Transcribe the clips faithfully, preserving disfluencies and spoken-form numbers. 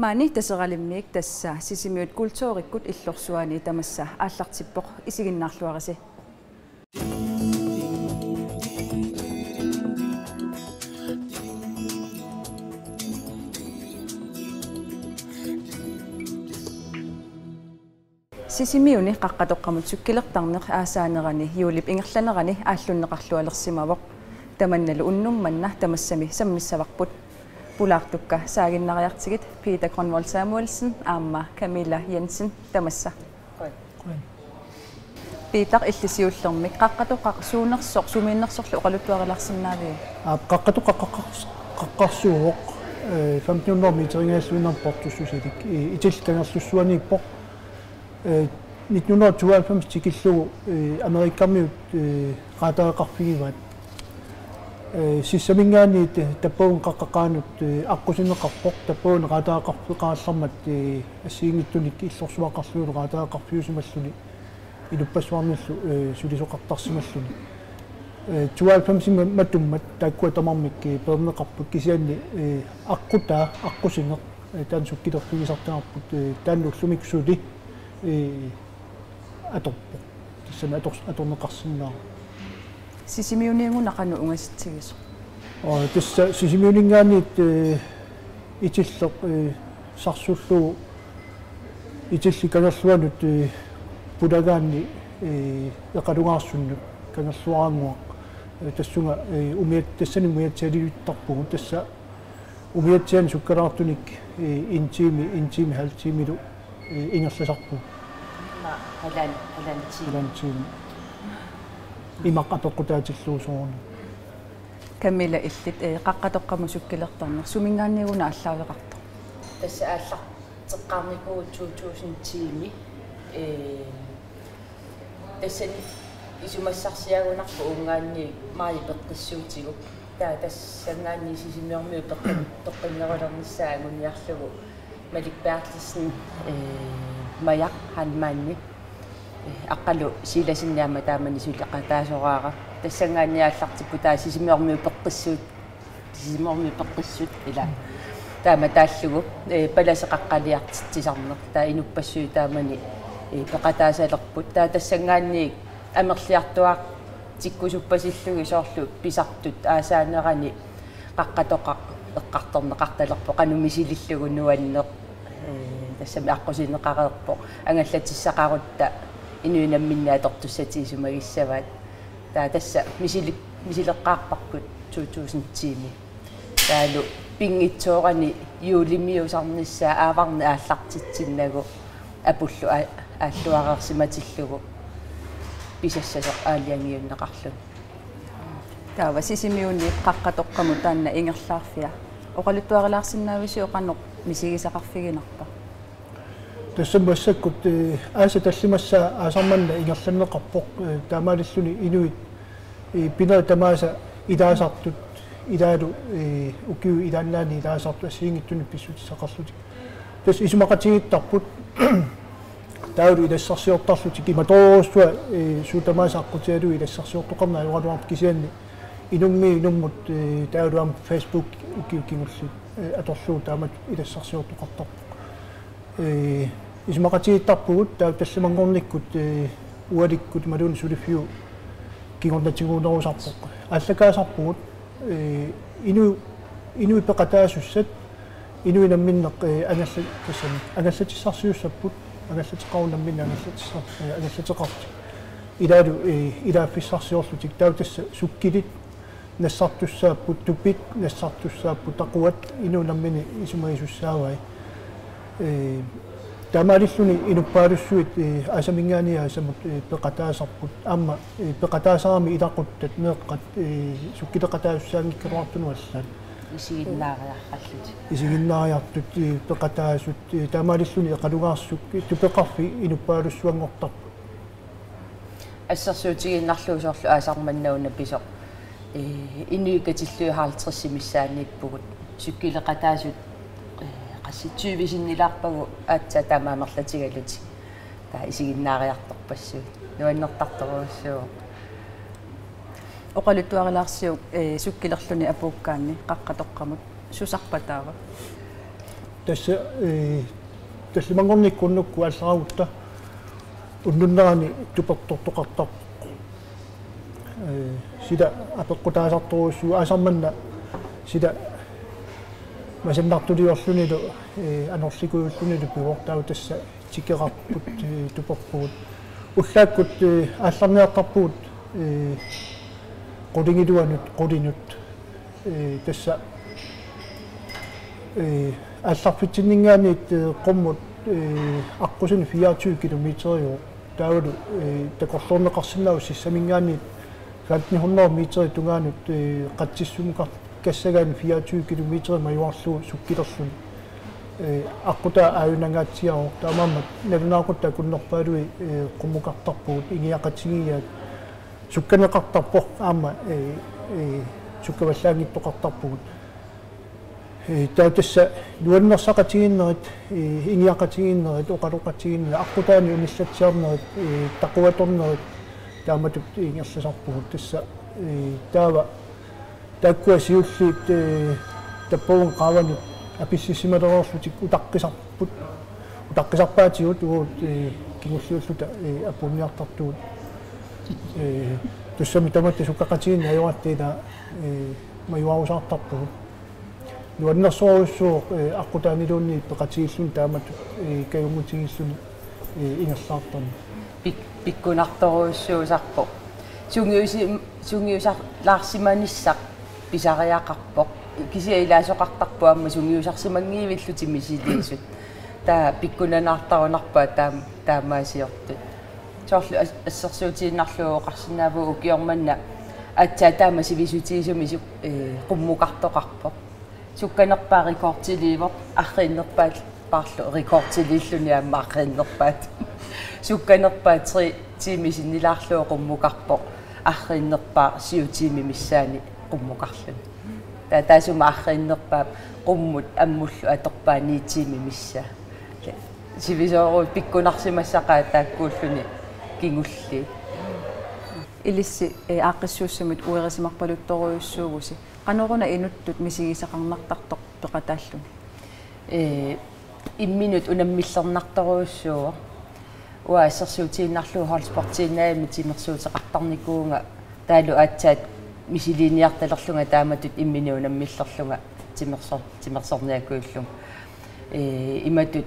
Maani Taseralimmiik, tassa Sisimiut kulturikkut illorsuani tamassa aallartippoq, isiginnaarluarisi. Sisimiuni Qaqqatoqqamut sukkilertarneq aasaanerani juulip ingerlanerani aallunneqarlualersimavoq. Tamannalu unnuk manna tamassami sammissavarput. Pulaartukka saaginnariartigit Peter Grønvold Samuelsen aamma Camilla Jensen, tamassa. Peter, illit siullermik Qaqqatoqqaq suunersoq, sumiinnersorlu oqaluttuarilaarsinnaaviuk? Aap, Qaqqatoqqaq qaqqars-, qaqqarsuuvoq, eh, femten hundrede meterinngaanniilluinnarpoq portussusilik, i-, itillit Kangerlussuaniippoq. Eh, nitten hundrede tooghalvfems tikillugu, eh, Amerikamiut, eh, qaataqarfigivaat. Eh, sissaminngaanniit, eh, tappavunga qaqqat qaanut, eh, aqqusineqarpoq, tappavunga qaataqarfeqarallarmat, eh, assigiinngitsunik illorsuaqarlunilu qaataqarfiusimalluni inuppassuarnillu, eh, sulisoqartarsimalluni. Eh, tooghalvfemsimi matummat taakkua tamarmik, eh, peerneqarput, kisianni, eh, aqqutaa, aqqusineq, eh, taanna sukkilerfigisartagarput, eh, taanna ullumikkut suli, eh, atorpoq. Tassani ator-, atorneqarsinnaavoq. Sisimiuniunnguuna qanoq ungasitsigisoq? Aa, tassa Sisimiuninngaanniit, eh, itilleq, eh, sarsullugu itillit Kangerluanut, eh, pulagaanni, eh, Eqalungaarsunnut Kangerluaraannguaq, eh, tassunga, eh, umiat-, tassani umiatsialiluttarpugut, tassa umiatsianik sukkalaartunik, eh, en time, en time, halv timelu, eh, ingerlasarpugut. Ima halvanden, halvanden time. Halvanden time. Imaq apeqqutaatillugu soorunami. Camilla, illit, eh, Qaqqatoqqamut sukkilertarneq suminngaanniit-una aallaaveqartoq? Tassa aallarteqqaarnikuuvoq to tusind ti-mi, eh, tassani isumassarsiagunarpoq uungaanniit maji peqqissuutigut. Taava tassanngaanniit Sisimiormiut peqqin-, peqqinnerulernissaat anguniarlugu Malik Berthelsen, eh, Maja Heilmanni, eh, Aqqalu Silasenni aamma taamani suleqataasoraara. Tassanngaanniit aallartipput taava Sisimiormiut peqqissuut Sisimiormiut peqqissut ila. Taama taallugu, eh, palaseqaqqaliartitsisarneq. Taava inuppassuit taamani, eh, peqataasalerput. Taava tassanngaanniit amerliartuaartikkusuppasillugit soorlu pisartut aasaanerani Qaqqatoqqaq eqqartorneqartalerpoq, qanoq misilillugu nuanneq. Eh, tassami aqqusineqareerpoq. Angallatissaqarutta inuit namminneq atortussatik isumagissavaat. Taava tassa misili-, misileqqaarparput to tusind ti-mi. Taavalu pinngitsoorani juulimiusarnissaa aavarneq aallartitsinnagu apullu aa-, aalluareersimatillugu pisassasoq aalajangiunneqarluni. Taava Sisimiuni Qaqqatoqqamut taanna ingerlaarfia oqaluttuarilaarsinnaavisiuk, qanoq misigisaqarfiginarpa? Tassami massakkut, eh, aasap tallimassaa aasaq manna ingerlanneqarpoq, eh, taamaalilluni inuit, eh, pinerit tamaasa ilaasartut, ilaalu, eh, ukiut ilaannaanni ilaasartut assigiinngitsunik pissutissaqarlutik. Tassa isumaqatigiittarput taavalu ilassarsiortarlutik, imatoorujussuaq, eh, suut tamaasa aqqutigalugit ilassarsiortoqarneq ajoraluarpoq, kisianni inummiit inummut, eh, taavalu aamma Facebook ukiut kingulliit, eh, atorlugu taamatut ilassarsiortoqartarpoq. Eh, isumaqatigiittarpugut taava tallimanngornikkut, eh, ualikkut imaluunniit suliffiup kingornatigut nerusarpoq. Aallakaasarpugut, eh, inu-, inuit peqataasussat, inuit namminneq, eh, angallat-, tassami angallatissarsiussapput, angallateqarut namminneq angallatissar-, eh, angallateqarlutik. Ilaalu, eh, ilaaffissarsiorlutik, taava tassa sukkilit nassartussaapput, tupit nassartussaapput, taquat, inuit namminneq isumagisussaavai. Eh, taamaalilluni inuppaalussuit, eh, aasaminngaanniit aasamut, eh, peqataasarput. Aamma, eh, peqataasarami ilaquttat, meeqqat, eh, sukkileqataasussaanngikkaluartunut allaat. Isiginnaariarrallutik. Isiginnaariartut, eh, peqataasut, eh, taamaalilluni Eqalungaarsuk, eh, tupeqarfik inuppaalussuanngortarpoq. Assersuutigiinnarlugu soorlu aasaq manna una pisoq, eh, inuit katillugit halvtredsit missaanniippugut. Sukkileqataasut, eh, qassit tyve sinnilaarpagut aatsaat taama amerlatigalutik. Taava isiginnaariartorpassuit. Nuannertartorujussuuvoq. Oqaluttuarilaarsiuk, eh, sukkilerluni apuukkaanni Qaqqatoqqamut. Susarpa taava? Tassa, eh, tallimanngornikkut unnukkut aallaragutta unnunnerani tupertortoqartarpoq. Eh, sila apeqqutaasartorujussuuvoq, aasaq manna sila masannartuliorlunilu, eh, anorlikujullunilu pivoq, taava tassa tikeqarput, eh, tuperpugut. Ullaakkut, eh, aallarniartarpugut, eh, qulingiluanut, qulinut. Eh, tassa, eh, aallarfitsinninngaanniit, eh, qummut, eh, aqqusineq fireogtyve kilometeriuvoq. Taavalu, eh, takorloorneqarsinnaavoq sissaminngaanniit femten hundrede meterit tungaanut, eh, qatsissumukar-, kassagaanni fireogtyve kilometer majuarlugu sukkilerluni. Eh, aqqutaa aajunangaatsiarpoq, taamaammat nalunaaqutaq akunnerpaalui, eh, qummukartarpugut, ingiaqatigiiaat sukkaneqartarpoq aamma, eh, eh, sukkavallaanngittoqartarpugut. Eh, taava tassa nuannersaqatigiinnerit, eh, ingiaqatigiinnerit, oqaloqatigiinnerit, aqqutaani unillatsiarnerit, eh, taquatornerit taamatut ingerlasarpugut. Tassa, eh, taava taakkua siulliit, eh, tappavunga qaavanut apissusimalereerlutik utaqqisarput, utaqqisarpaatigut uagut, eh, kingulliulluta, eh, apuunniartartugut. Eh, tassami tamatta sukkaqatigiinneq ajoratta ilaa, eh, majuarusaartarpugut. Nuannersorujussuuvoq, eh, aqqutaaniluunniit peqatigiilluni taamatut, eh, kajunngutigiilluni, eh, ingerlaartarneq. Pik-, pikkunartorujussuusarpoq. Sungiusi-, sungiusalaarsimanissaq pisariaqarpoq. Kisianni ilaasoqartarpoq aamma sungiusarsimanngivillutik misiliisut. Taava pikkunanaartarunarpoq taam-, taamaasiortut. Soorlu as-, assersuutigiinnarlugu oqarsinnaavugut ukioq manna aatsaat taama sivisutigisumik su-, eh, qummukartoqarpoq. Sukkanerpaaq rekordiliivoq, arriinnerpaat paarlu rekordiliilluni aamma arriinnerpaat. Sukkanerpaaq tre tiimit sinnilaarlugu qummukarpoq, arriinnerpaaq syv tiimit missaani qummukarluni. Taava taassuma arriinnerpaap qummut ammullu atorpaa ni tiimit missaa. Sivisoorujuk pikkunarsimassaqaaq taakkuulluni kingulliit. Ilissi, eh, aaqqissuussamut uerisimarpaluttorujussuuvusi. Qanoruna inuttut misigisaqarnartartoq peqataalluni? Eh, imminut unammillernartorujussuuvoq. Uanga assersuutigiinnarlugu holdsportiinnarami timersuuteqartarnikuuvunga taavalu aatsaat misiliiniartalerlunga taamatut imminut unammillerlunga timersor-, timersorniakujullunga. Eh, imatut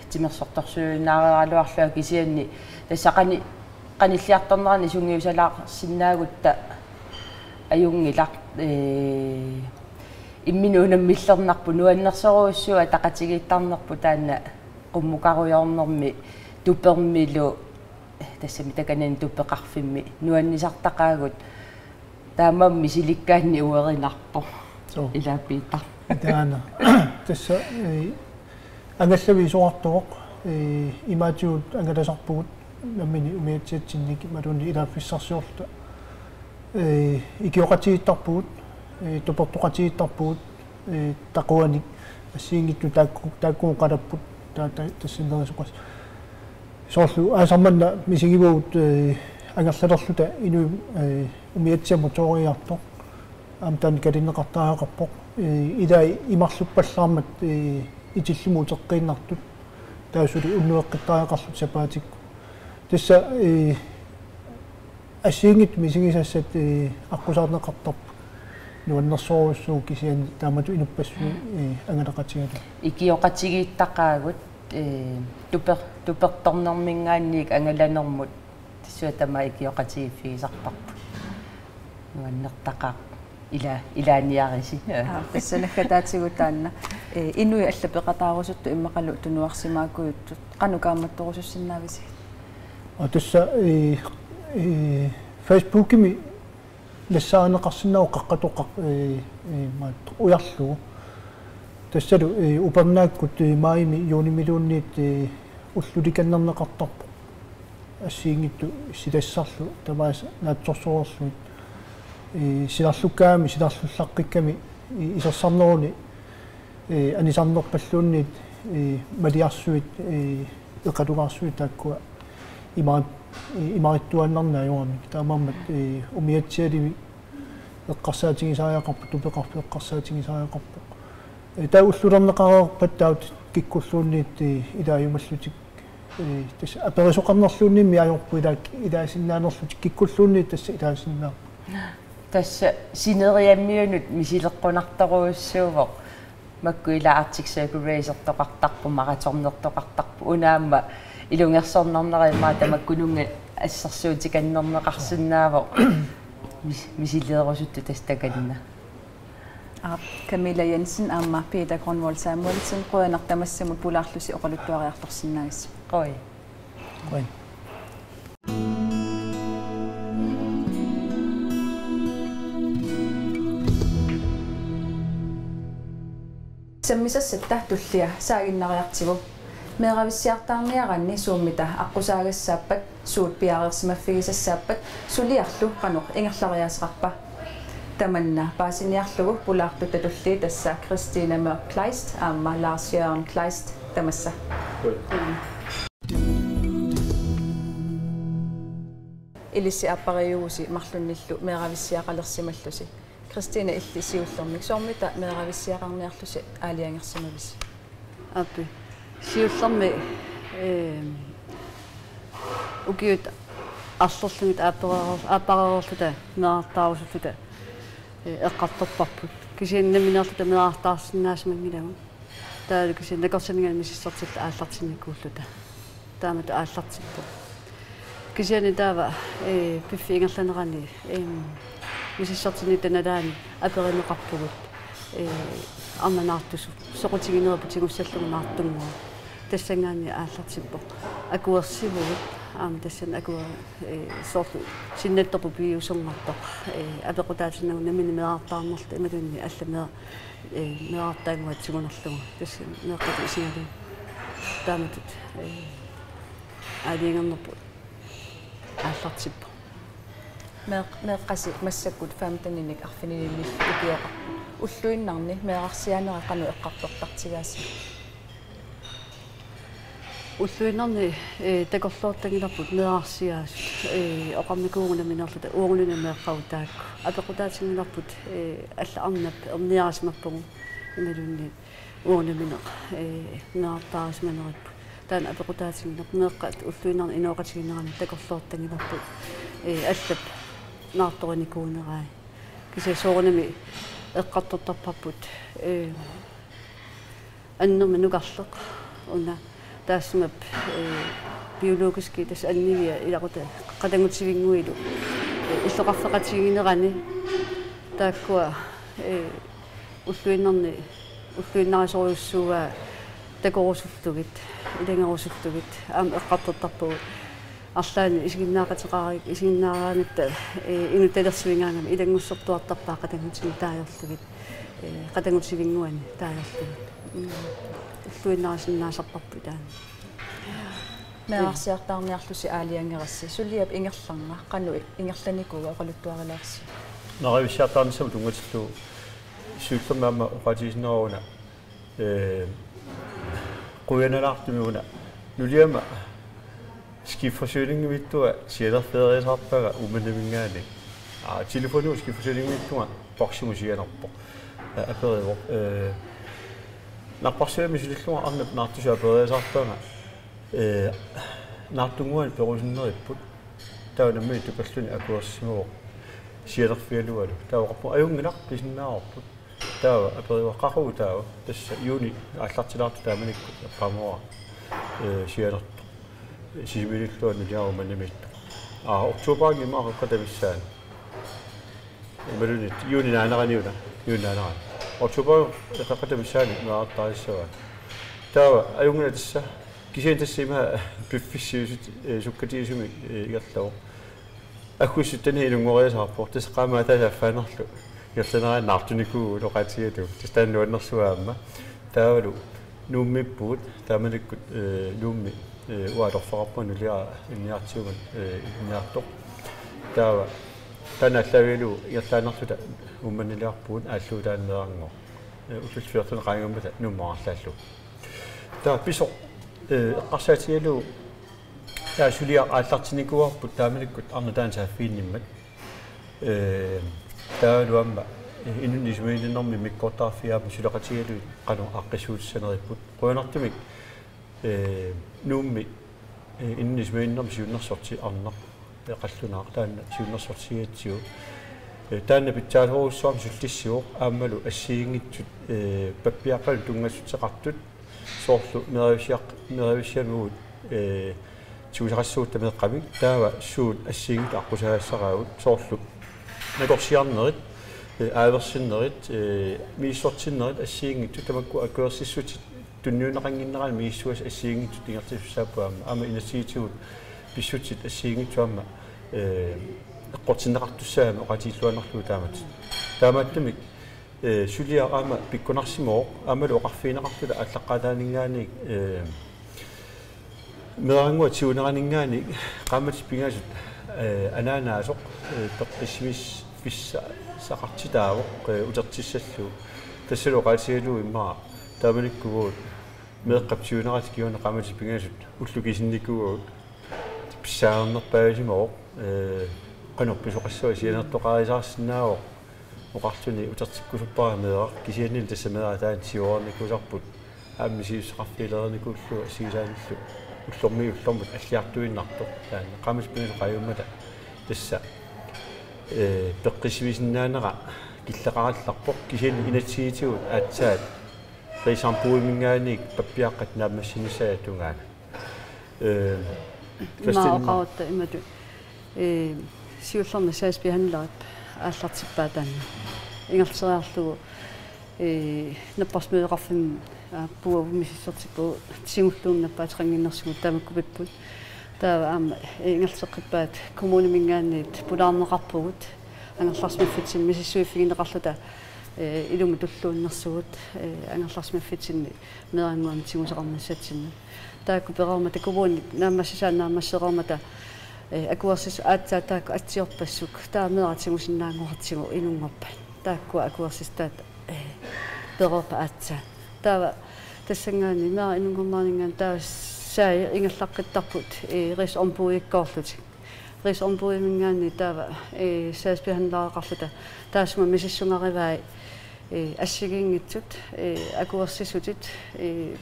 timersortorsuujunnaareeraluarlunga kisianni tassa qani-, qanilliartornerani sungiusalaarsinnaagutta ajunngilaq, ee, imminut unammillernarpoq, nuannersorujussuuvoq ataqatigiittarnerput taanna qummukarujoornermi tupermilu, tassami takanani tupeqarfimmi nuannisartaqaagut. Taamaammat misilikkaanni uerinarpoq. Suu. Ilaa Piitaq. Taanna. Tassa, eh, angallavik isorartuvoq, eh, imaatigut angalasarpugut nammineq umiatsiatsinnik imaluunniit ilaaffissarsiorluta. Eh, ikioqatigiittarpugut, eh, tupertoqatigiittarpugut, eh, taquanik assigiinngitsut taakku, taakku qalapput, ta-, ta-, tassannerisoqas. Soorlu aasaq manna misigivagut, eh, angerlalerluta inuit, eh, umiatsiaq motoriartoq. Aamma taanna kalinneqartariaqarpoq. Eh, ilai imarluppallaarmat, eh, itillumi uteqqiinnartut. Taava suli unnueqqittariaqarlutik sapaatikkut. Tassa, eh, assigiinngitsut misigisassat, eh, aqqusaarneqartarput. Nuannersorujussuuvoq kisianni taamatut inuppassuit, eh, angalaqatigalugit. Ikioqatigiittaqaagut, eh, tuper-, tupertornerminngaanniit angalanermut tassunga tamaat ikioqatigiiffigisarparput. Nuannertaqaaq. Ila-, ilaaniarisi. Aa, tassa naggataatigut taanna. Eh, inuit allat peqataarusuttut immaqalu tunuarsimaakkujuttut. Qanoq kaammattorusussinnaavisi? Aa, tassa, eh, eh, Facebookimi nassaarineqarsinnaavoq Qaqqatoqaq, eh, eh, maat ujarlugu. Tassalu, eh, upernaakkut, eh, maajimi juunimiluunniit, eh, ullulikannerneqartarpoq. Assigiinngitsut silassarlu tamaasa naatsorsoreerlugit. Eh, silarlukkaangami, silarlullaqqikkami, eh, isersarneruni, eh, anisarnerpalluunniit, eh, maliarsuit, eh, eqalugaarsuit taakkua imaat-, eh, imaattuaannarneq ajoramik. Taamaammat, eh, umiatsialivik eqqarsaatigisariaqarpoq, tupeqarfik eqqarsaatigisariaqarpoq. Taava ullulerneqareerpat taava kikkulluunniit, ee, ilaajumallutik, ee, tassa aperisoqarnerluunniimmi ajorput, ilaa-, ilaasinnaanerlutik kikkulluunniit tassa ilaasinnaapput. Tassa sineriammiunut misileqqunartorujussuuvoq. Makku ila Arctic Circle Racertoqartarput, maratonnertoqartarput. Una aamma ilungersornarnera immaqa tamakkununnga assersuutikannerneqarsinnaavoq. Mis-, misileerusuttut tassa takanna. Aap, Camilla Jensen aamma Peter Grønvold Samuelsen, qujanaq tamassamut pulaarlusi oqaluttuariartorsinnaagassi. Qujan. Qujan. Sammisassatta tullia saaginnariartigu. Meeravissiartaarniaraanni suummita aqqusaagassaappat, suut piareersimaffigisassaappat, suliarlu qanoq ingerlariaaseqarpa? Tamanna paasiniarlugu pulaartutta tulliit tassa Christina Mørk Kleist aamma Lars Jørgen Kleist, tamassa. Ilissi aappariuusi marlunnillu meeravissiaqalersimallusi. Christina, illit siullermik, soormita meeravissiaqarniarlusi aalajangersimavisi? Aappi. Siullermik, ehm, ukiut arlerlugit aappareeror-, aappareerorluta meerartaarusulluta, eh, eqqartorparput. Kisianni nammineerluta meerartaarsinnaasimanngillat. Taavalu kisianni nakorsaningaanni misissortilluta aallartinnikuulluta. Taamatut aallartippoq. Kisianni taava, ee, piffissap ingerlanerani, em, misissortinnitta nalaani aperineqarpugut, ee, arnat naartusut soqutigineripput tigussallugu naartunnguaq. Tassanngaanniit aallartippoq. Akuersivugut, aamma tassani akuer-, ee, soorlu sinnattorput piviusunngortoq, ee, apeqqutaatinnagu nammineq meerartaarnerluta imaluunniit allamik ee, meerartaannguaq tigunerlugu. Tassa meeqqatut isigalugu. Taamatut, ee, aalajangernerput aallartippoq. Meeq-, meeqqasi massakkut femteninik arfininilinnik ukioqarpoq. Ulluinnarni meerarsiaanera qanoq eqqartortartigaasi? Ulluinnarni, ee, takorloortanngilarput meerarsiaasut, ee, oqarnikuuvugut nammineerluta uagut una meeqqagut taakku. Apeqqutaatinngilarput, ee, allat arnat erniarisimappagut imaluunniit uagut nammineq, ee, meerartaarisimaneripput. Taanna apeqqutaatinngilarput, meeqqat ulluinnarni inooqatigiinneranni takorloortanngilarput, ee, allap naartorinikuunerai. Kisianni soorunami eqqartortarparput, ee, annermik nukarleq una taassuma, ee, biologiski tassa annivia ilaquttap qatanngutivinnguilu, ee, illoqarfeqatigiinnerani taakkua, ee, ulluinnarni, ulluinnarisorujussuuaat takorusullugit, ilagerusullugit, aamma eqqartortarpagut arlaannik isiginnaaqateqaara-, isiginnaaraangatta, ee, inuttalersuigaangami ilanngussortuartarpaat qatanngutinik taagorlugit, ee, qatanngutivinnguanik taagorlugit. Mm. Ulluinnarisinnaasarparput taanna. Meerarsiartaarniarlusi aalajangerassi, suliap ingerlanera qanoq ingerlanikuua oqaluttuarilaarsiuk? Meeravissiartaarnissamut tunngatillugu siullermik aamma oqaatigisinnaavara una, ee, qujanalaartumik una nuliama skiforsyningsimiittunga sianerfeeriasaarpara Uummannaminngaanniit. Aa, telefoni skiforsyningsimiittunga boksimut sianerpoq. Ee, aperivoq, ee, napparsimmavimmi sulillunga arnap naartussaq aperiasaarpara, ee, naartunnguanik perusunneripput. Taava nammineq tukalluni akuersimavoq sianerfigalualu. Taava oqarpunga ajunngilaq, pisinnaavarput. Taava aperivoq qaqugu taava. Tassa juuni aallartilaartoq taamanikkut eqqaamavara, ee, sianertoq. Sisimiunulluunniit Uummannamiittoq. Aa, oktoberimi immaqa qaqqata missaani. Imaluunniit juuni naanerani una, juuni naanerani. Oktober qaqqata missaani meerartaarissavaat. Taava ajunngilaq tassa, kisianni tassa ima piffissap sivisut, ee, sukkatigisumik, ee, ingerlavoq. Aggustip syttenini inunngoriasaarpoq, tassa qaammat ataaseq affaannarlu ingerlanerani naartunikuuvugut oqaatigalugu. Tassa taanna nuannersuaq aamma. Taavalu Nuummiippugut, taamanikkut, ee, Nuummi, ee, uanga atorfeqarpunga nuliara ilinniartigut, ee, ilinniartoq. Taava taanna aallaavigalugu ingerlaannarluta Uummannaliarpugut, aallugu taanna meerarngoq. Ee, ullullu fjorten qaangiummata Nuummut arlaallugu. Taava pisoq, ee, eqqarsaatigalugu taava suliaq aallartinnikuuarput taamanikkut arnat taanna saaffiginnimmat. Ee, taavalu aamma Inunnut isumaginninnermi immikkoortortaqarfiit aamma suleqatigalugit qanoq aaqqissuutissaneripput. Qujanartumik, ee, Nuummi, ee, inunnut isumaginninnermi siunnersorti Arnaq, ee, qallunaaq taanna siunnersortigigatsigu. Ee, taanna pitsaasorujussuarmik sullissivoq aammalu assigiinngitsut, ee, pappiaqqanut tunngassuteqartut soorlu meeravissiaq-, meeravissiamigut, ee, tigusaqassagutta meeqqamik taava suut assigiinngitsut aqqusaassaraagut soorlu nakorsiarnerit, ee, aaversinnerit, ee, misissortinnerit assigiinngitsut tamakku akuersissutit tunniunneqannginneranni misissugassat assigiinngitsut ingerlasussaapput aamma. Aamma inatsisitigut pissutsit assigiinngitsut aamma, ee, eqqortinneqartussaammat oqaatigiilluinnarlugu taamatut. Taamaattumik, ee, suliaq aamma pikkunarsimavoq, aammalu oqarfigineqarluta aallaqqaataaninngaanniit, ee, meerannguaq tiguneraninngaanniit qaammatit pingasut, ee, anaanaasoq, ee, peqqissimiffigisaqartitaavoq, ee, utertissallugu. Tassalu oqaatigalugu immaqa taamanikkut meeqqap tigunerata kingorna qaammatit pingasut ullut kisinnikuuagut pissaanerpaasimavoq, ee, qanoq pisoqassava sianertoqarisaarsinnaavoq oqarluni utertikkusuppara meeraq, kisiannili tassa meeraq taanna siuarnikuusarput aamma misissuaqarfigilereernikuullugu assigisaanillu ullormiit ullormut alliartuinnartoq taanna qaammatit pingasut qaangiummata tassa, ee, peqqissimisinnaanera killeqarallarpoq kisianni inatsisitigut aatsaat Riis Arnbugiminngaanniit pappiaqqat naammassinissaata tungaanut. Ee, Imaa Christian oqarutta imatut, ee, siullermik sagsbehandlerip aallartippaa taanna. Ingerlateriarlugu, ee, napparsimmavimmi, aa, puua misissortippugut tigulluunniit nappaateqannginnersugut tamakkupipput. Taava aamma, ee, ingerlateqqippaat kommuniminngaanniit pulaarneqarpugut angerlarsimaffitsinni misissuiffigineqarluta, ee, ilumut tulluunnersugut, ee, angerlarsimaffitsinni meerannguamik tigusaqarnissatsinnut. Taakku pereermata kommunip naammassisaa naammassereermata, ee, akuersissut aatsaat taakku atsiorpassuk. Taava meeraq tigusinnaanngoratsigu inunngorpat. Taakkua akuersissutaat, ee, pereerpata aatsaat. Taava tassanngaanniit meeraq inunngorneraninngaanniit taava saagi ingerlaqqittarput, ee, Riis Arnbugikkoorlutik. Riis Arnbugiminngaanniit taava, ee, sagsbehandlereqarluta taassuma misissugarivai, ee, assigiinngitsut, ee, akuersissutit, ee,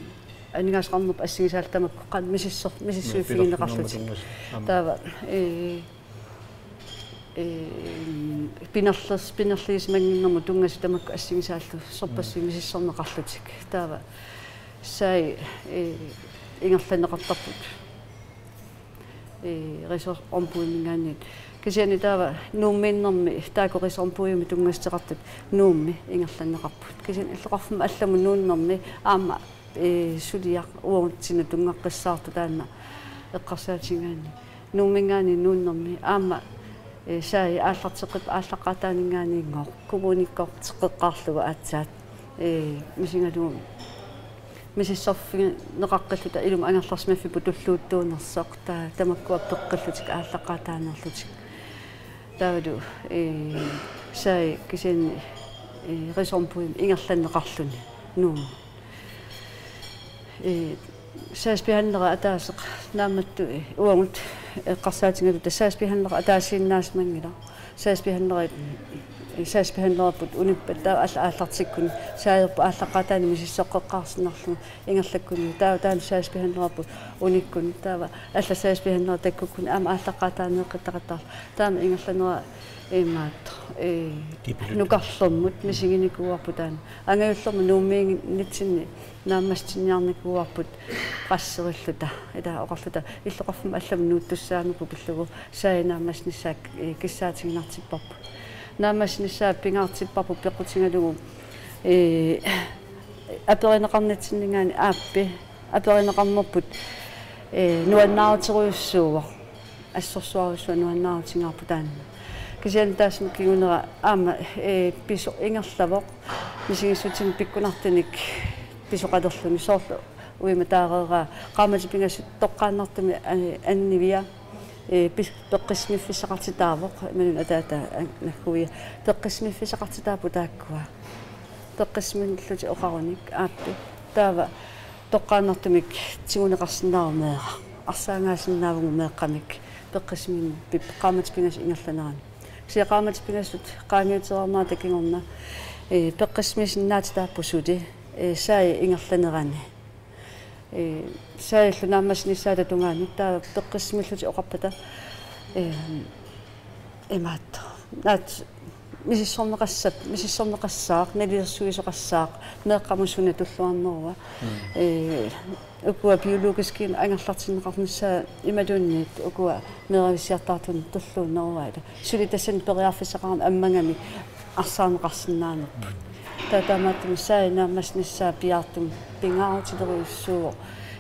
aningaasaqarnerput assigisaallu tamakku qanoq misissor-, misissuiffigineqarlutik. Pingaarnermut tunngasut. Aamma. Taava, ee, ee, pinerlers-, pinerligisimannginnermut tunngasut tamakku assigisaallu sorpassuit misissorneqarlutik. Taava saagi, ee, ingerlanneqartarput, ee, Riis Arnbugiminngaanniit. Kisianni taava Nuummiinnermi taakku Riis Arnbugimut tunngassuteqartut Nuummi ingerlanneqarput. Kisianni illoqarfimmi allamut nuunnermi aamma, ee, suliaq uagutsinnut tunngaqqissaartoq taanna eqqarsaatigigaanni. Nuumminngaanniit nuunnermi aamma, ee, saagi aallarteqqippat aallaqqaataaninngaanniinngooq kommunikkoorteqqeqqaarlugu aatsaat, ee, misigalugu misissorfigineqaqqilluta ilumut angerlarsimaffipput tulluuttuunersoq, taava tamakkua peqqillutik aallaqqaataaneerlutik. Taavalu, ee, saagi kisianni, ee, Riis Arnbugimi ingerlanneqarluni Nuummi. Ee, sagsbehandleri ataaseq naammattoq, ee, uagut eqqarsaatigaluta sagsbehandleri ataasiinnaasimanngilaq. Sagsbehandleri, ee, sagsbehandleripput unippat taava alla aallartikkuni saagerput aallaqqaataani misissoqqeqqaarsinnarlugu ingerlakkuni. Taava taanna sagsbehandleripput unikkuni. Taava alla sagsbehandleri takkukkuni aamma aallaqqaataaneeqqitaqattaarluni. Taama ingerlanera imaattoq, ee, Kipiluttu. Nukarlermut misiginikuuarput taanna. Angajullermut Nuummiinnitsinni naammassiniarnikuuarput qasserilluta. Ila oqarluta illoqarfimmi allamut nuuttussaammat pillugu saagi naammassinissaa, ee, kissaatiginartipparput. Naammassinissaa pingaartipparput peqqutigalugu, ee, aperineqarnitsinninngaanniit aappi aperineqarnerput, ee, nuannaaruterujussuuvoq. Assorsuarujussuaq nuannaarutigaarput taanna. Kisianni taassuma kingunera aamma, ee, pisoq ingerlavoq misigissutinik pikkunartunik pisoqalerluni soorlu uimataareeraa qaammatit pingasut toqqaannartumik, ee, annivia, ee, pis-, peqqissimiffissaqartitaavoq imaluunniit ataata an-, nagguia. Peqqissimiffissaqartitaapput taakkua. Peqqissimillutik oqarunik aappi. Taava toqqaannartumik tiguneqarsinnaavoq meeraq. Arsaangaasinnaavugut meeqqamik peqqissiminik pip-, qaammatit pingasut ingerlaneranni. Kisianni qaammatit pingasut qaangiutereernerata kingorna, ee, peqqissimisinnaatitaapput suli, ee, saai ingerlanerani. Ee, saaillu naammassinissaata tungaanut taava peqqissimillutik oqarpata, ee, imaattoq. Naat misissorneqassap-, misissorneqassaaq, nalilersuisoqassaaq, meeqqamut suna tulluarnerua. Mm. Ee, ukua biologiskiinut angerlartinneqarnissaat imaluunniit ukua meeravissiartaartunut tulluunneruaat. Suli tassani periarfissaqarami ammagami arsaarneqarsinnaanerput. Taava taamaattumik saai naammassinissaa piaartumik pingaarutilerujussuuvoq,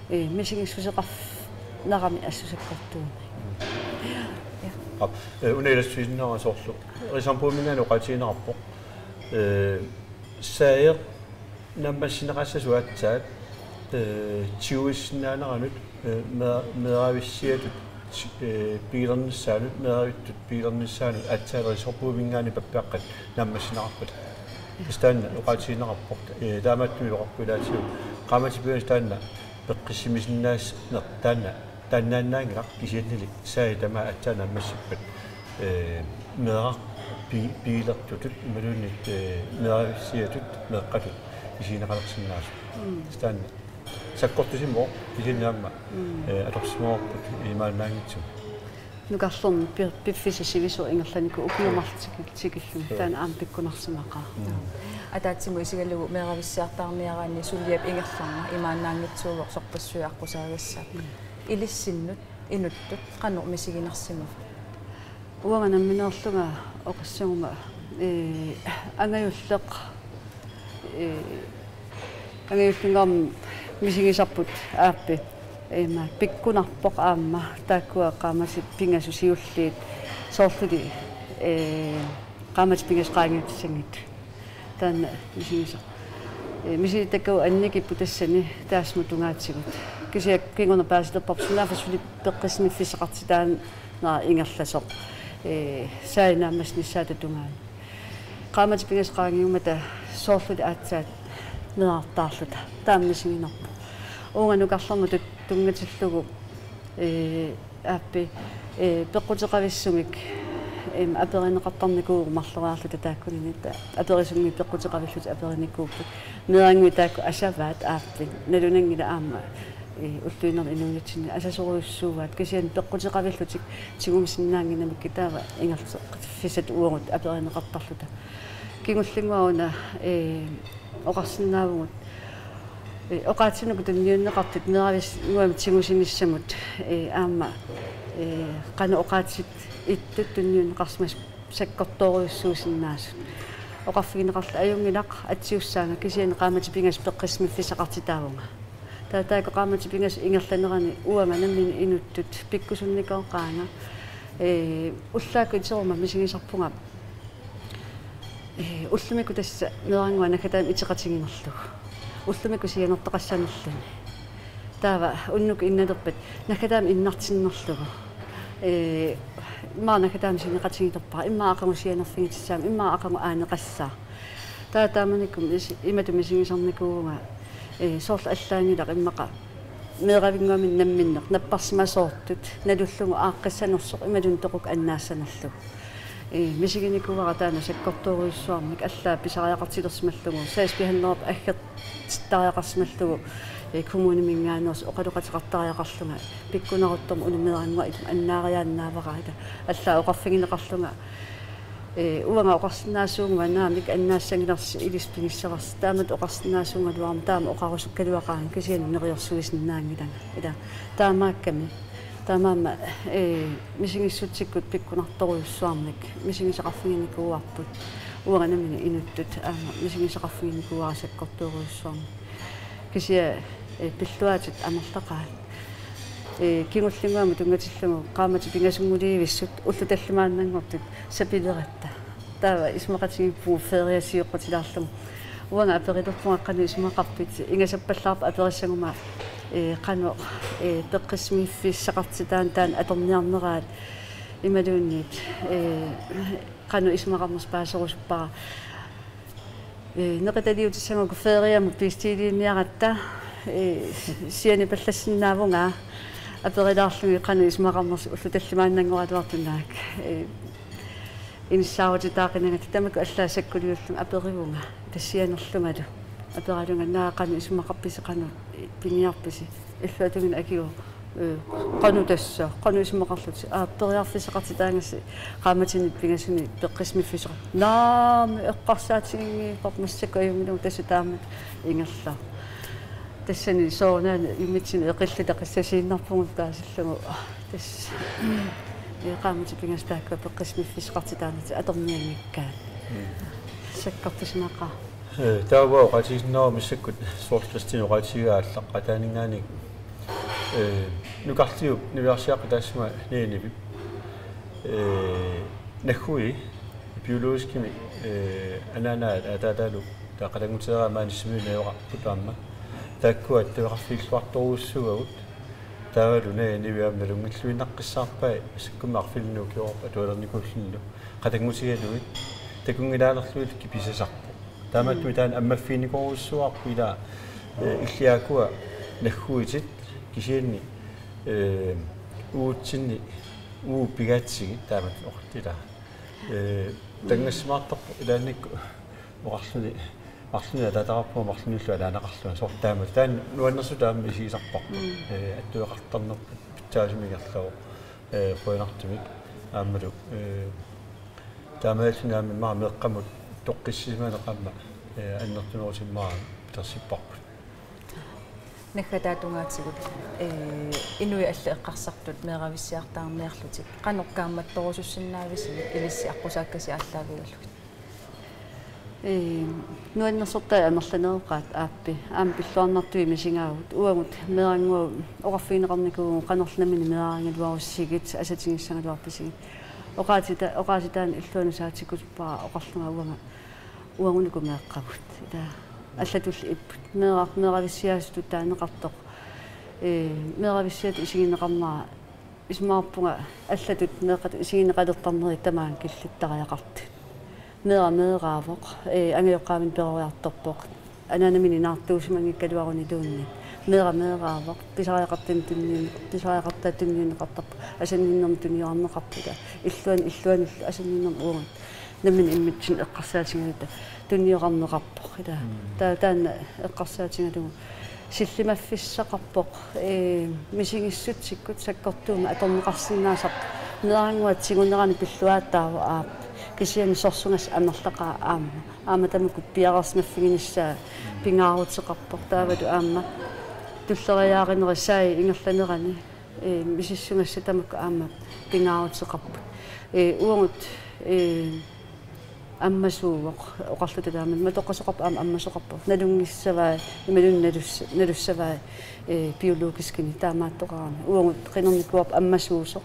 ee, misigissuseqarnerami assut sakkortuumik. Aap, ee, una ilassuisinnaavara soorlu. Reservebugminngaanniit oqaatigineqarpoq. Ee, saai naammassineqassasut aatsaat, ee, tiguisinnaaneranut, ee, mee-, meeravissiatut, ee, pigilernissaanut, meeravittut pigilernissaanut aatsaat reservebugminngaanniit pappiaqqat naammassineqarpata. Tassa taanna oqaatigineqarpoq, ee, taamaattumik oqarpoq ilaatigut qaammatit pingasut taanna peqqissimisinnaaneq taanna, taannaannaanngilaq, kisiannili saai tamaat aatsaat naammassippat, ee, meeraq pi-, pigilertutut imaluunniit, ee, meeravissiatut meeqqatut isigineqalersinnaasoq. Mm. Tassa taanna sakkortusimavoq, kisianni aamma, mm, ee, atorsimavarput imaannaanngitsumik. Nukarlerni pi-, piffissaq sivisoq ingerlanikuuvoq ukiut marluk tikil-, tikillugit. Suu. Taanna aamma pikkunarsimaqaaq. Mm. Ataatsimut isigalugu meeravissiartaarniaraanni suliap ingerlanerani imaannaanngitsuuvoq sorpassuit aqqusaagassaapput. Mm. Ilissinnut inuttut qanoq misiginarsimava? Uanga nammineerlunga oqassaguma, ee, angajulleq, ee, angajullinnguamik misigisarput aappi. Ima pikkunarpoq aamma taakkua qaammatit pingasut siulliit soorluli, ee, qaammatit pingasut qaangiutissanngitsut. Taanna misigisaq. Ee, misilittakkavut annikipput tassani taassuma tungaatigut. Kisianni kingorna paasilerparput sunaaffa suli peqqissimiffissaqartitaanera ingerlasoq. Ee, saai naammassinissaata tungaanut. Qaammatit pingasut qaangiummata soorluli aatsaat meerartaarluta. Taama misiginarpoq. Uunga nukarlerma tut-, tunngatillugu, ee, aappi, ee, peqquteqavissumik, em, aperineqartarnikuuvugut marloriarluta taakkunani, ta-, aperisunnguit peqquteqavillutik aperinikuupput. Meerannguit taakku asavaat aappi. Nalunanngilaq aamma, ee, ulluinnarni inuunitsinni asasorujussuuaat. Kisianni peqquteqavillutik tigusinnaannginnamikkit taava ingerlateqqissat uagut aperineqartarluta. Kingullinnguaq una, ee, oqarsinnaavugut, ee, oqaatsinik tunniunneqartut meeravinnguamik tigusinissamut, ee, aamma, ee, qanoq oqaatsit ittut tunniunneqarsimasut sakkortoorujussuusinnaasut. Oqarfigineqarluta ajunngilaq atsiussaanga kisianni qaammatit pingasut peqqissimiffissaqartitaavunga. Taava taakku qaammatit pingasut ingerlanerani uanga nammineq inuttut pikkusunnikuugaanga, ee, ullaakkut iteruma misigisarpunga, ee, ullumikkut tassa meeranngua naggataamik iteqatiginerlugu. Ullumikkut sianertoqassanerluni. Taava unnukkut innalerpat naggataamik innartinnerlugu. Ee, immaqa naggataamik sineqatigilerpara, immaqa aqagu sianerfigitissaammat, immaqa aqagu aaneqassaaq. Taava taamanikkut is-, imatut misigisarnikuuvunga, ee, soorlu allaanngilaq immaqa meeravinnguamik namminneq napparsimasoortut nalullugu aaqqissanersoq imaluunniit toqukka annaassanerlugu. Ee, misiginikuuara taanna sakkortoorujussuarmik allaat pisariaqartilersimallugu, sagsbehandlerput aggertittariaqarsimallugu, ee, kommuniminngaanneersoq oqaloqateqartariaqarlunga pikkunaruttormat una meerannguaq ituma annaariaannaavara, ila allaat oqarfigineqarlunga, ee, uanga oqarsinnaasuunnguara naamik annaassangilarsi ilissi pigissavarsi, taamatut oqarsinnaasuugaluarama taama oqarusukkaluaqaanga kisianni neriorsuisinnaanngilanga. Ila taamaakkami. Taamaammat, ee, misigissutsikkut pikkunartorujussuarmik misigisaqarfiginikuuarput. Uanga nammineq inuttut aamma misigisaqarfiginikuuara sakkortoorujussuarmik. Kisianni, ee, pilluaatit amerlaqaat. Ee, kingullinnguamut tunngatillugu qaammatit pingasunnguliivissut ullut tallimaannanngortut sapileratta. Taava isumaqatigiippugut ferie sioqqutilaarlugu. Uanga aperilerpunga qanoq isumaqarpit, ingasappallaarpoq aperissaguma, ee, qanoq, ee, peqqissimiffissaqartitaaneq taanna atorniarneraat imaluunniit, ee, qanoq isumaqarnersoq paaserusuppara. Ee, neqitaliutissagukku feriamut bestiiliiniaratta, ee, sianipallassinnaavunga aperilaarlugit qanoq isumaqarnersoq ullut tallimaannanngoraluartut naak. Ee, Inissaarutitaaqinagatta tamakku allaat sakkuliullunga aperivunga tassianerlungalu. Aperalunga naaqanu isumaqarpisi qanoq piniarpisi. Illuatunginnaq akiu qanoq tassa qanoq isumaqarlutit aa periarfissaqartitaagassi qaammatini pingasuni peqqissimaffissiqartut. Naamik eqqarsaatiginngivarput massakkut ajunngilanga tassa taamatut ingerlavoq. Tassani soorunami immitsinnut eqilluta qissasiinnarpugut taasillugu. Tassa. Ee, qaammatini pingasut taakkua peqqissimaffissiqartitaannatik atornianngikkaat. Sakkortusimaqaaq. Ee, taava oqaatigisinnaavara massakkut soorlu Kristin oqaatigaa aallaqqaataaninngaanniit. Ee, nukarliup niviarsiaqqap taassuma Neenivip. Ee, naggui biologiskimik, ee, anaanaat ataataalu taava qatannguteeraat maani Sisimiuni najugaqarput aamma. Taakkua attaveqarfigilluartorujussuuagut. Taavalu Neeni aamma nalunngilluinnaqqissaarpai massakkut arfininni ukioqarpoq atualernikuullunilu. Qatanngutigalugit takunngilaalerlugit kipisasarpoq. Taamaattumik taanna ammaffiginikoorujussuuarput ilaa, ee, illit aakkua nagguitit kisianni, ee, uagutsinni uagut pigaatsigit taamatut oqartut ilaa. Ee, tanngassimaartarpoq ilaannikkut oqarluni, marlunnik ataataqarpunga marlunnik illuanut anaaneqarlunga soorlu taamatut. Taanna nuannersutut aamma misigisarparput. Mm. Ee, attaveqartarnerput pitsaasumik ingerlavoq. Ee, qujanartumik aammalu, ee, taamaalilluni aamma immaqa meeqqamut toqqissisimaneq aamma, ee, annertunerusimmagu pilersipparput. Naggataata tungaatigut, ee, inuit allat eqqarsartut meeravissiartaarniarlutik qanoq kaammattorusussinnaavisigut ilissi aqqusaakkasi aallaavigalugit? Ee, nuannersortai amerlaneruqaat aappi. Aamma pilluarnartui misigaagut. Uagut meerannguaq oqarfigineqarnikuuvugut qanorlu nammineq meeraarigaluarussigit, asatigissagaluarpisigit. Oqaasita-, oqaasitaani illuanut saatikkusuppara oqarlunga uanga uagut uku meeqqagut. Ila allatulli ipput. Meeraq-, meeravissiaasutut taaneqartoq. Ee, meeravissiatut isigineqarnera isumaqarpunga allatut meeqqatut isigineqalertarnerit tamaanga killittariaqartut. Meeraq meeraavoq, ee, angajoqqaaminik peroriartorpoq. Anaanaminik naartuusimanngikkaluaruniluunniit. Meeraq meeraavoq, pisariaqartuni tunniunneq-, pisariaqartaata tunniunneqartarpoq, asanninnermut tuniorarneqarpoq. Illuanni, illuanni asanninnermut uagut nammineq immitsinnut eqqarsaatigaluta tuniorarneqarpoq. Ila. Mm. Ta-, taanna eqqarsaatigalugu sillimaffissaqarpoq, ee, misigissutsikkut sakkortuumik atorneqarsinnaasarpoq. Meerannguaq tigunerani pilluaataavoq aap. Kisianni sorsungasoq amerlaqaaq aamma. Aamma tamakku piareersimaffiginissaat pingaaruteqarpoq. Taavalu aamma tulleriiaarinerit sai ingerlanerani, ee, misissugassat tamakku aamma pingaaruteqarput. Ee, uagut, ee, ammasuuvoq oqarluta taama matoqqasoqarpoq aamma ammasoqarpoq. Nalunngissavai, imaluunniit nalus-, nalussavai, ee, biologiskini taamaattoqarami. Uagut qinernikuuarput ammasuusoq.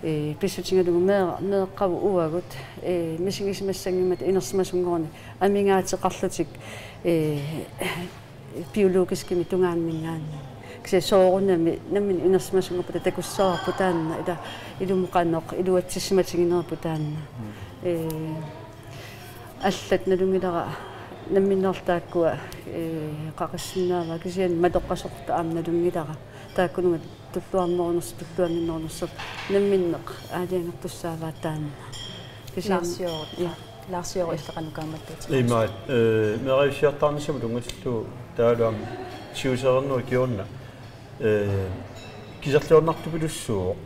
Ee, pissutigalugu mee-, meeqqavut uagut, ee, misigisimassanngimmata inersimasunngoruni amigaateqarlutik, ee, biologiskimik tungaanninngaanniit. Kisianni soorunami nammineq inersimasunngorpata takussavarput taanna, ila ilumut qanoq iluatsissimatiginerput taanna. Mm. Ee, allat nalunngilara namminneq taakkua, ee, qaqissinnaavaa kisianni matoqqasoqartut aamma nalunngilara. Taakkununnga tulluarnerunersut, tulluannginnerunersut namminneq aalajangertussaavaat taanna. Kisianni Laarsiorut. Ja. Laarsiorut illit qanoq kaammattuutit? Imaat, ee, meeravissiartaarnissamut tunngatillugu taavalu aamma siusereernerup kingorna, ee, kiserliornartupilussuuvoq.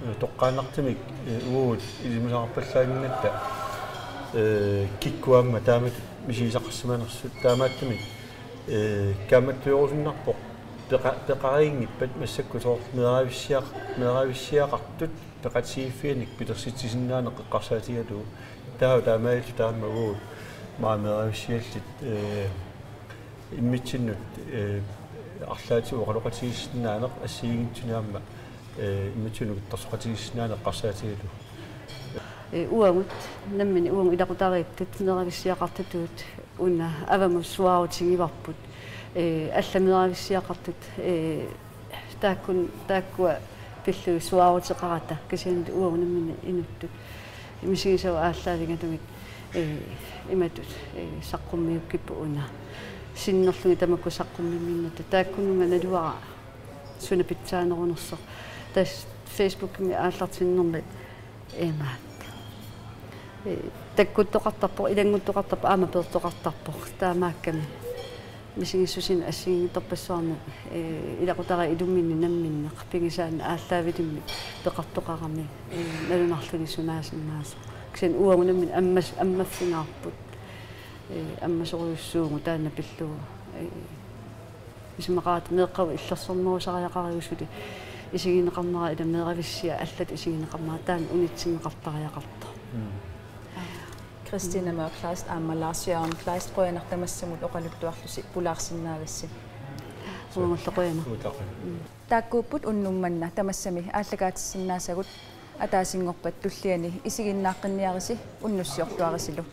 Ee, toqqaannartumik, ee, uagut ilimasaqarpallaannginnatta, ee, kikkut aamma taamatut misigisaqarsimanersut taamaattumik, ee, kaammattuerusunnarpoq peqa-, peqariinngippat massakkut soorlu meeravissiaq-, meeravissiaqartut peqatigiiffiannik pilersitsisinnaaneq eqqarsaatigalugu. Taava taamaalilluta aamma uagut maani meeravissiallit, ee, immitsinnut, ee, arlaatigut oqaloqatigiissinnaaneq assigiinngitsunik aamma, ee, immitsinnut nukittorsoqatigiissinnaaneq eqqarsaatigalugu. Ee, uagut nammineq uagut ilaqutariittut meeravissiaqartutut una avammut suaarutigivarput. Ee, allat meeravissiaqartut, ee, taakkun-, taakkua pillugit suaaruteqarata kisianni uagut nammineq inuttut misigisavut aallaavigalugit, ee, imatut, ee, saqqummiukkipput una. Sinnerlugit tamakku saqqummimminnatta. Taakkununnga naluara suna pitsaanerunersoq. Tassa Facebookimi aallartinnermit imaat. Takkuttoqartarpoq, ilannguttoqartarpoq, aamma peertoqartarpoq. Taamaakkami misigissusineq assigiinngitsorpassuarnik, ee, ilaqutariit ilumminni namminneq pigisaannik aallaavilimmi peqartoqarami, ee, nalunarluni sunaasinnaasoq. Kisianni uagut nammineq ammas-, ammaffigaarput. Ee, ammasorujussuugut taanna pillugu. Ee, isumaqaratta meeqqagut illersornerusariaqarigut suli isigineqarnera, ila meeravissiaq allatut isigineqarnera, taanna unitsinneqartariaqartoq. Mm. Christina Mørk Kleist aamma Lars Jørgen Kleist, qujanaq tamassamut oqaluttuarlusi pulaarsinnaagassi. Uagullu qujanaq. Uutaqin. Taakkuupput unnuk manna, tamassami aallakaatissinnaasagut. Ataasinngorpat tulliani isiginnaaqqinniarisi, unnussiortuarisilu.